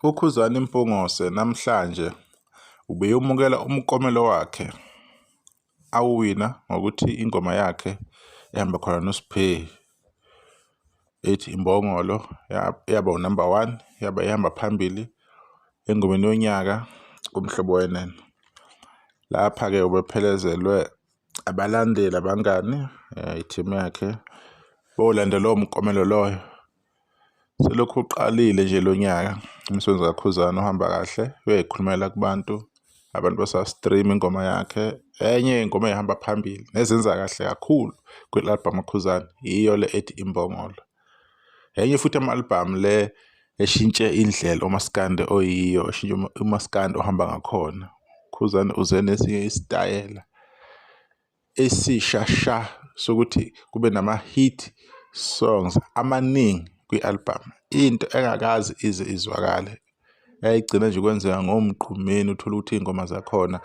UKhuzani Mpungose namhlanje ubeyomukela umklomelo wakhe awuwina ngokuthi ingoma yakhe ehamba khona noSphe ethi Imbongolo yaba unumber one, yaba ihamba phambili engomeni yonyaka kuMhlobo Wenene. Lapha-ke ubephelezelwe abalandeli, abangani, ithimu yakhe bolanda lowo mklomelo loyo. Selokhu uqalile nje lo nyaka umsebenzi kaKhuzani uhamba kahle, uyayikhulumela kubantu, abantu basa-stream-a ingoma yakhe. Enye yey'ngoma ey'hamba phambili nezenza kahle kakhulu kwi-album kaKhuzani yiyo le ethi Imbongolo. Enye futhi ama-album le eshintshe indlela umaskandi oyiyo, eshintshe umaskandi ohamba ngakhona. Khuzani uze nesinye isitayela esisha sha sokuthi kube nama-hit songs amaningi kwi-album, into engakaze ize izwakale. Yayigcina nje kwenzeka ngoMgqumeni uthole ukuthi iy'ngoma zakhona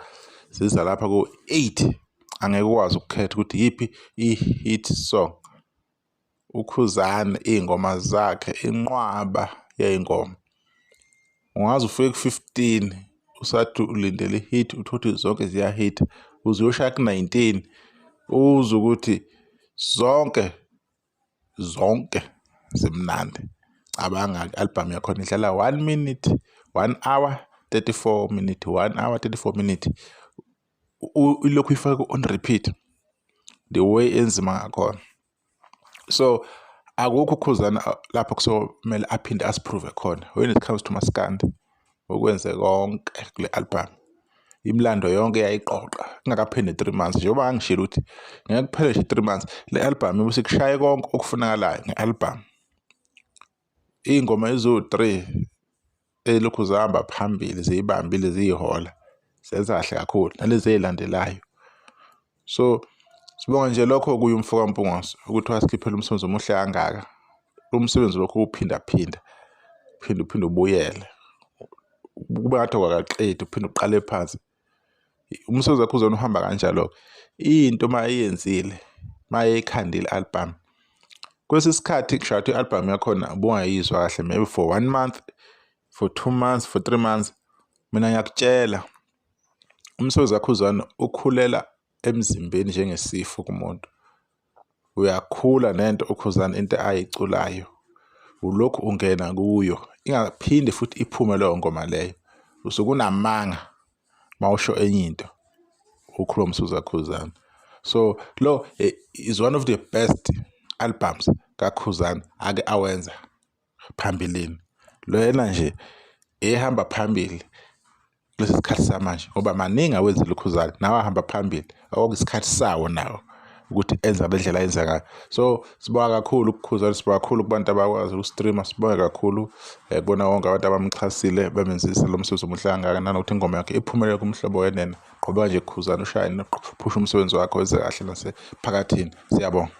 ziza lapha ko-eight, angeke ukwazi ukukhetha ukuthi iyiphi i-hit song. UKhuzani iy'ngoma zakhe inqwaba yey'ngoma, ungaze ufike ku-15 usathi ulindele i-hit uthole ukuthi zonke ziyahitha, uze uyoshaya ku-19 uzwe ukuthi zonke zonke zimnandi. Cabanga-ke i-album yakhona idlala 1 minute, 1 hour 34 minute, 1 hour 34 minute, ilokhu ifake ku-on repeat the way enzima ngakhona. So akukho uKhuzani lapho kusomele aphinde asi-prove khona when it comes to maskandi, ukwenze konke kule album, imilando yonke yayiqoqa kungakapheli ne-3 months. Njengoba ngangishilo ukuthi ngeke kuphele nje 3 months le album ibe isikushaye konke okufunakalayo nge-album. Iy'ngoma eziwu-3 elokhu zihamba phambili ziyibambile ziyihola, zenza kahle kakhulu nalezi ey'landelayo. So sibonga nje lokho kuye umfo kaMpungose ukuthi wasikhiphela umsebenzi omuhle kangaka. Umsebenzi lokhu uphindaphinda, uphinde uphinde ubuyele, kube ngathi awukaqedi uphinde uqale phansi. Umsebenzi wakhe uzona uhamba kanjalo-ke. Into uma eyenzile, uma eyikhandile i-album, kwesinye isikhathi kusho ukuthi i-album yakhona ubungayizwa kahle maybe for 1 month, for 2 months, for 3 months. Mina ngiyakutshela umsebenzi kaKhuzani ukhulela emzimbeni njengesifo kumuntu. Uyakhula nento uKhuzani into ayiculayo, ulokhu ungena kuyo ingaphinde futhi iphume leyo ngoma leyo. Usuke unamanga mawusho enye into ukhuluma umsebenzi kaKhuzani. So lo is one of the best albums kaKhuzani ake awenza phambilini. Lena nje ehamba phambili kulesi sikhathi samanje ngoba maningi awenzile uKhuzani nawe ahamba phambili, okuyisikhathi sawo nawo ukuthi enza ngale ndlela ayenza ngayo. So sibonga kakhulu ukuKhuzani, sibonga kakhulu kubantu abakwazi uku-stream-a, sibonge kakhulu kubona wonke abantu abamxhasile bamenzisa lo msebenzi omuhle kangaka, nanokuthi ingoma yakhe iphumelele kuMhlobo Wenene. Qhubeka nje Khuzani ushayine, uphushe umsebenzi wakho wenze kahle nasephakathini. Siyabonga.